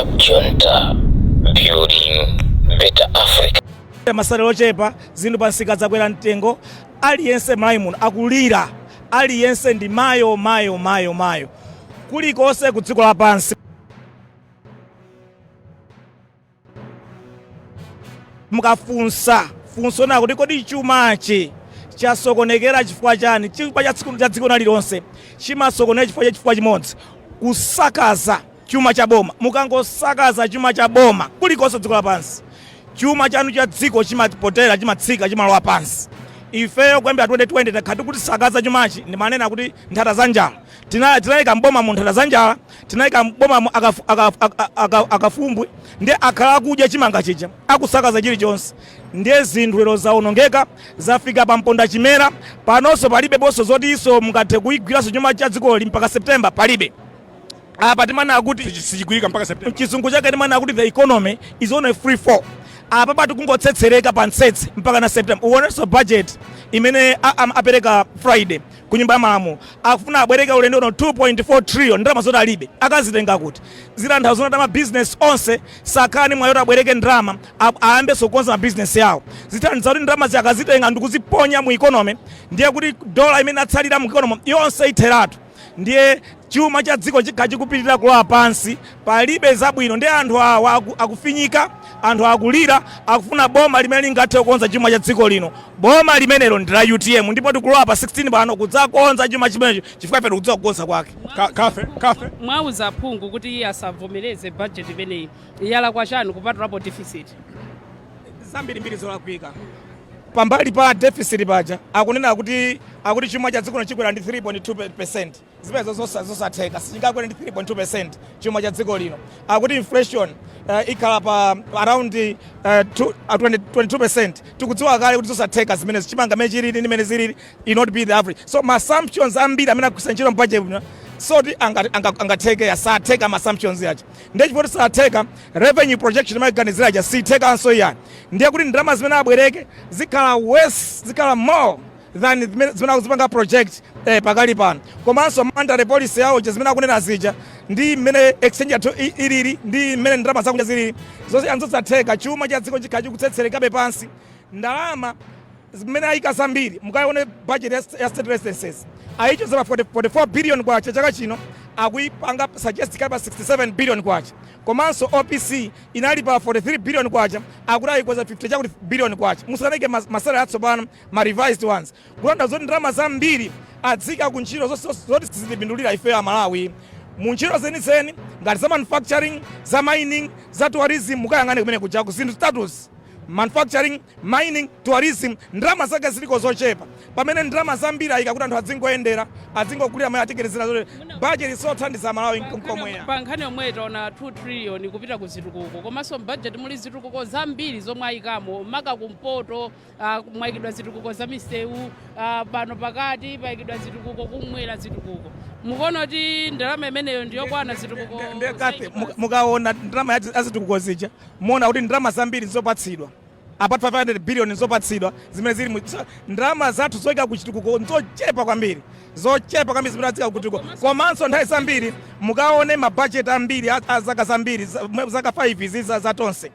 Cab Junta, building better Africa. Ma salary ochepa, zinthu pamsika zakwera mtengo, aliyense Malawi muno akulira, aliyense ndi mayo mayo mayo mayo kulikonse ku dziko lapansi. Mukafunsa funso na kuti kodi chumachi chasokonekera chifukwa chani, chifukwa cha tsiku cha dziko lililonse chimasokonekera chifukwa cha chifukwa chimodzi, kusakaza chuma cha boma. Mukangosakaza chuma cha boma kulikonse dziko lapansi, chuma chanu cha dziko chimapotera, chimatsika, chimalowa pansi. Ifeyo kuyambira 2020 takhala tikutisakaza chumachi. Ndimanena kuti nthata za njala, tinayika mboma mu nthata za njala, tinayika mboma mu akafumbwe, ndiye akhala akudya chimanga chija, akusakaza chilichonse, ndiye zinthu lero zawonongeka, zafika pa mponda chimera. Panonso palibe bonso zoti iso mungathe kuyigwiranso chuma cha dzikoli mpaka September, palibe. Apa timanena kuti Sichigwirika mpaka September. Chizungu chake timanena kuti the economy is on a free fall. Apa pati kungotsetsereka pa mtsetse mpaka na September. Uonenso budget imene apereka Friday ku Nyumba ya Malamulo, akufuna abwereke ulendo uno 2.4 trillion, ndalama zoti alibe. Akazitenga kuti? Zitanthauza kuti mabizinesi onse sakhala ni mwayi oti abwereke ndalama, ayambenso kukonza mabizinesi yawo. Zithandiza kuti ndalama akazitenga ndikuziponya mu economy, ndiye kuti dola imene atsalira mu economy yonse itheratu, ndiye chuma cha dziko chikhala chikupitirira kulowa pansi. Palibe zabwino. Ndi anthu awa akufinyika, anthu akulira, akufuna boma limene lingathe kukonza chuma cha dziko lino. Boma limenelo ndi la UTM, ndipo tikulowa pa 16 pano kudzakonza chuma chimenecho, chifukwa ife tikudziwa kukonza kwake. Kafe kafe. Mwauza aphungu kuti iye asavomereze budget imeneyi. Yalakwa chani kupatulapo deficit? Zambirimbiri zolakwika. Pambali pa deficit paja, akunena kuti akuti chuma cha dziko lino chikwera ndi 3.2. Zimenezo zosatheka, sichingakwere ndi 3.2 chuma cha dziko lino. Akuti inflation ikhala pa around 20, 22. Tikudziwa kale kuti zosatheka zimenezi. Chimanga mene chilili ndi mene zilili, it not be the average. So ma assumptions ambiri amene akugwiritsa ntchito m'budget muno soti angatheke, asatheka ma assumptions yacha. Ndiye chifukwa satheka, revenue projection imaganizira ija sithekanso iyani. Ndiye kuti ndalama zimene abwereke zikhala worse, zikhala more than zimene akuzipanga project pakali pano. Komanso monetary policy yawo ija, zimene akunena zija, ndi mmene exchange yathu ilili ndi mmene ndalama zakunja zilili, zonse anzosatheka. Chuma cha dziko chikhala chikutsetserekabe pansi. Ndalama zimene ayika zambiri, mukaone budget ya state residences, ayichoza pa 44 billion kwacha chaka chino, akuyipanga suggest kali pa 67 billion kwacha. Komanso OPC inali pa 43 billion kwacha, akuti ayikweza 50 chakuti billion kwacha. Musanayike ma salary atsopano, ma revised ones, kulanda zoti ndalama zambiri adzika ku ntchito zoti sizitipindulira ifeyo Amalawi, mu ntchito zenizeni ngati za manufacturing, za mining, za tourism. Mukayang'ane kumene kujaku, zinthu zitatuzi, manufacturing, mining, tourism, ndalama zake ziliko zochepa, pamene ndalama zambiri ayika kuti anthu adzingoyendera, adzingogulira mayi atikelezera zoti budget sothandiza Malawi nkomweya. Pa nkhani yomwe taona 2 trillion kupita ku zitukuko, komanso mbudget muli zitukuko zambiri zomwe ayikamo, maka kumpoto mwayikidwa zitukuko za misewu, pano pakati payikidwa zitukuko, kumwera zitukuko. Mukuona kuti ndalama imeneyo ndiyokwana zitukuko? Ndiye Kafe, mukaona ndalama ya zitukuko zija, muona kuti ndalama zambiri nzopatsidwa, apart 500 billion nzopatsidwa zimene zili ndalama zathu zoyika ku chitukuko nzochepa kwambiri, zochepa kwambiri zimene azika ku chitukuko. Komanso nthawi zambiri mukaone mabajeti ambiri a zaka zambiri, zaka 5 izi za Tonse,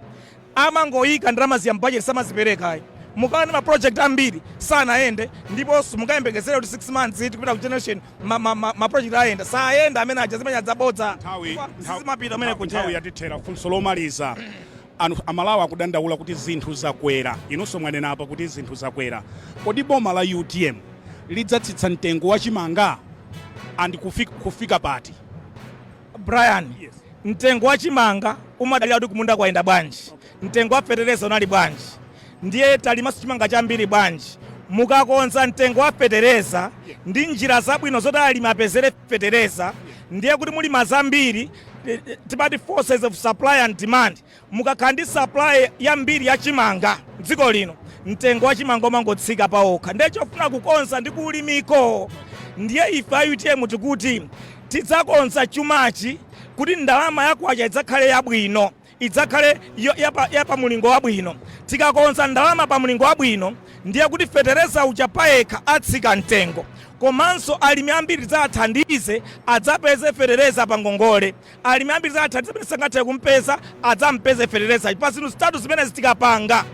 amangoyika ndalama ziya mbudget, samazipereka ayi. Mukaona ma project ambiri sanayende, ndiponso mukayembekezera kuti 6 months tikupita ku generation ma project ayenda, sayenda amene aja, zimene adzabodza sizimapita amene nthawi kuja. Yatithera. Funso lomaliza, anthu Amalawi akudandaula kuti zinthu zakwera. Inunso mwanena apa kuti zinthu zakwera. Kodi boma la UTM lidzatsitsa mtengo wa chimanga and kufika pati? Brian, Yes. mtengo wa chimanga umadalira kuti kumunda kwayenda bwanji, mtengo wa fetereza unali bwanji, ndiye talimanso chimanga chambiri bwanji. Mukakonza mtengo wa fetereza ndi njira zabwino zoti alimi apezere fetereza, ndiye kuti mulima zambiri. Timati forces of supply and demand. Mukakhala ndi supply yambiri ya chimanga dziko lino, mtengo wa chimanga umangotsika paokha. Ndiye chofuna kukonza ndi kuulimiko. Ndiye ife a UTM tikuti tidzakonza chumachi kuti ndalama yakwacha idzakhale yabwino, idzakhale ya pa mulingo wabwino. Tikakonza ndalama pa mulingo wabwino, ndiye kuti fetereza uja payekha atsika mtengo. Komanso alimi ambiri tidzathandize adzapeze fetereza pa ngongole. Alimi ambiri tidzathandize amene sangathe kumpeza adzampeze fetereza. Pa zinthu zitatu zimene tikapanga,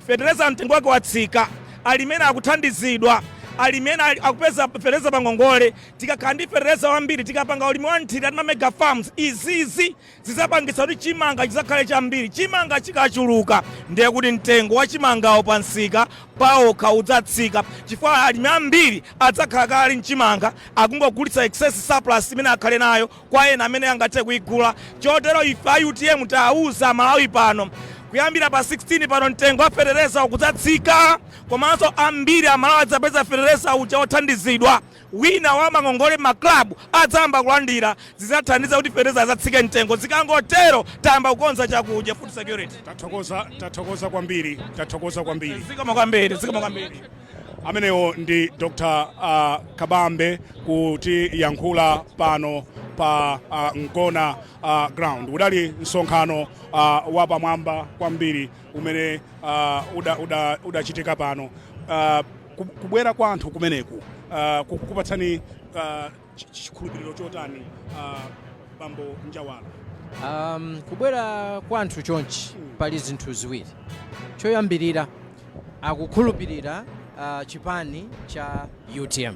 fetereza mtengo wake watsika, alimi ena akuthandizidwa, alimi ena akupeza fetereza pa ngongole, tikakhala ndi fetereza wambiri, tikapanga ulimi wa nthirira ndi ma mega farms, izizi zidzapangitsa kuti chimanga chizakhale chambiri. Chimanga chikachuluka, ndiye kuti mtengo wa chimangawo pa msika paokha udzatsika, chifukwa alimi ambiri adzakhala kale mchimanga, akungogulitsa excess surplus imene akhale nayo kwa ena amene angathe kuigula. Chotero ife a UTM tawuza Malawi pano, kuyambira pa 16 pano mtengo wa fetereza ukudzatsika, komanso ambiri Amalawi adzapeza fetereza uja othandizidwa. Wina wa mangongole maklabu adzayamba kulandira, zidzathandiza kuti fetereza adzatsike mtengo. Zikangotero, tayamba kukonza chakudya, food security. Tathokoza, tathokoza kwambiri, tathokoza kwambiri. Zikomo kwambiri, zikomo kwambiri. Amenewo ndi Dr Kabambe kutiyankhula pano pa Ngona Ground. Udali msonkhano wapamwamba kwambiri umene udachitika pano. Kubwera kwa anthu kumeneku kukupatsani chikhulupiriro chotani, bambo Njawala? Kubwera kwa anthu chonchi, pali zinthu ziwiri. Choyambirira, akukhulupirira chipani cha UTM.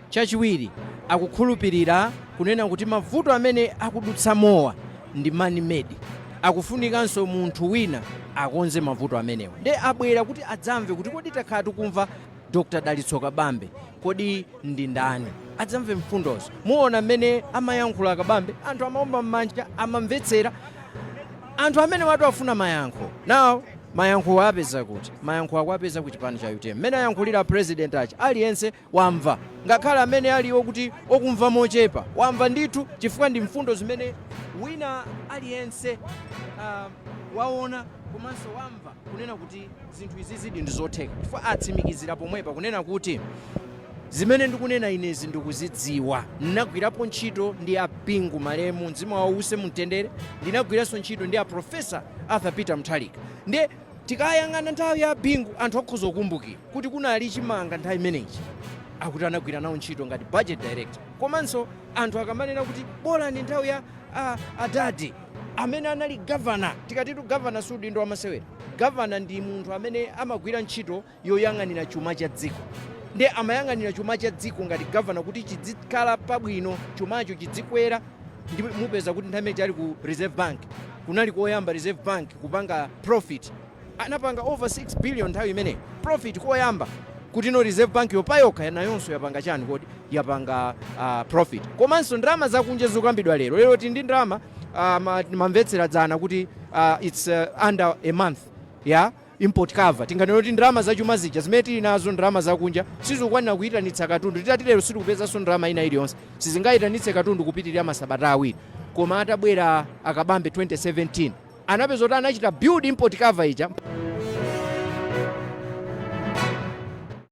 Chachiwiri, akukhulupirira kunena kuti mavuto amene akudutsa mowa ndi man made, akufunikanso munthu wina akonze mavuto amenewa. Nde abwera kuti adzamve kuti kodi takhala tikumva Dr Dalitso Kabambe, kodi ndi ndani? Adzamve mfundozo. Muona mmene amayankhula Kabambe, anthu amaomba m'manja, amamvetsera. Anthu amene watu afuna mayankho now, mayankho apeza kuti? Mayankho akuapeza ku chipani cha UTM. Mmene ayankhulira president achi, aliyense wamva, ngakhale amene aliwo kuti okumva mochepa wamva ndithu, chifukwa ndi mfundo zimene wina aliyense waona komanso wamva kunena kuti zinthu izi zidi ndi zotheka, chifukwa atsimikizira pomwepa kunena kuti zimene ndikunena inezi ndikuzidziwa, ndinagwirapo ntchito ndi a Bingu, malemu, mzimu wawo uuse mumtendere, ndinagwiranso ntchito ndi a Professor Arthur Peter Mutharika. Ndiye tikayang'ana nthawi ya Bingu, anthu akhoza kukumbukira kuti kunali chimanga nthawi imeneyi, akuti anagwira nawo ntchito ngati budget director. Komanso anthu akamanena kuti bola ndi nthawi ya adadi amene anali gavana, tikatitu gavana si udindo wamasewera. Gavana ndi munthu amene amagwira ntchito yoyang'anira chuma cha dziko. Ndiye amayang'anira chuma cha dziko ngati gavana kuti chidzikhala pabwino, chumacho chidzikwera. Ndi mupeza kuti nthawi imene ali ku Reserve Bank, kunali koyamba Reserve Bank kupanga profit, anapanga over 6 billion nthawi imeneyo profit, koyamba kuti no Reserve Bank yopayokha nayonso yapanga chani kodi? Yapanga profit. Komanso ndalama zakunja zikukambidwa lero, lero tili ndi ndalama, mamvetsera dzana kuti it's under a month ya import cover. Tinganena kuti ndalama zachuma zija zimene tili nazo, ndalama zakunja sizikukwanira kuyitanitsa katundu. Titati lero sitikupezanso ndalama ina iliyonse, sizingayitanitse katundu kupitirira masabata 2. Koma atabwera Akabambe 2017, anapeza kuti anachita build import cover ija.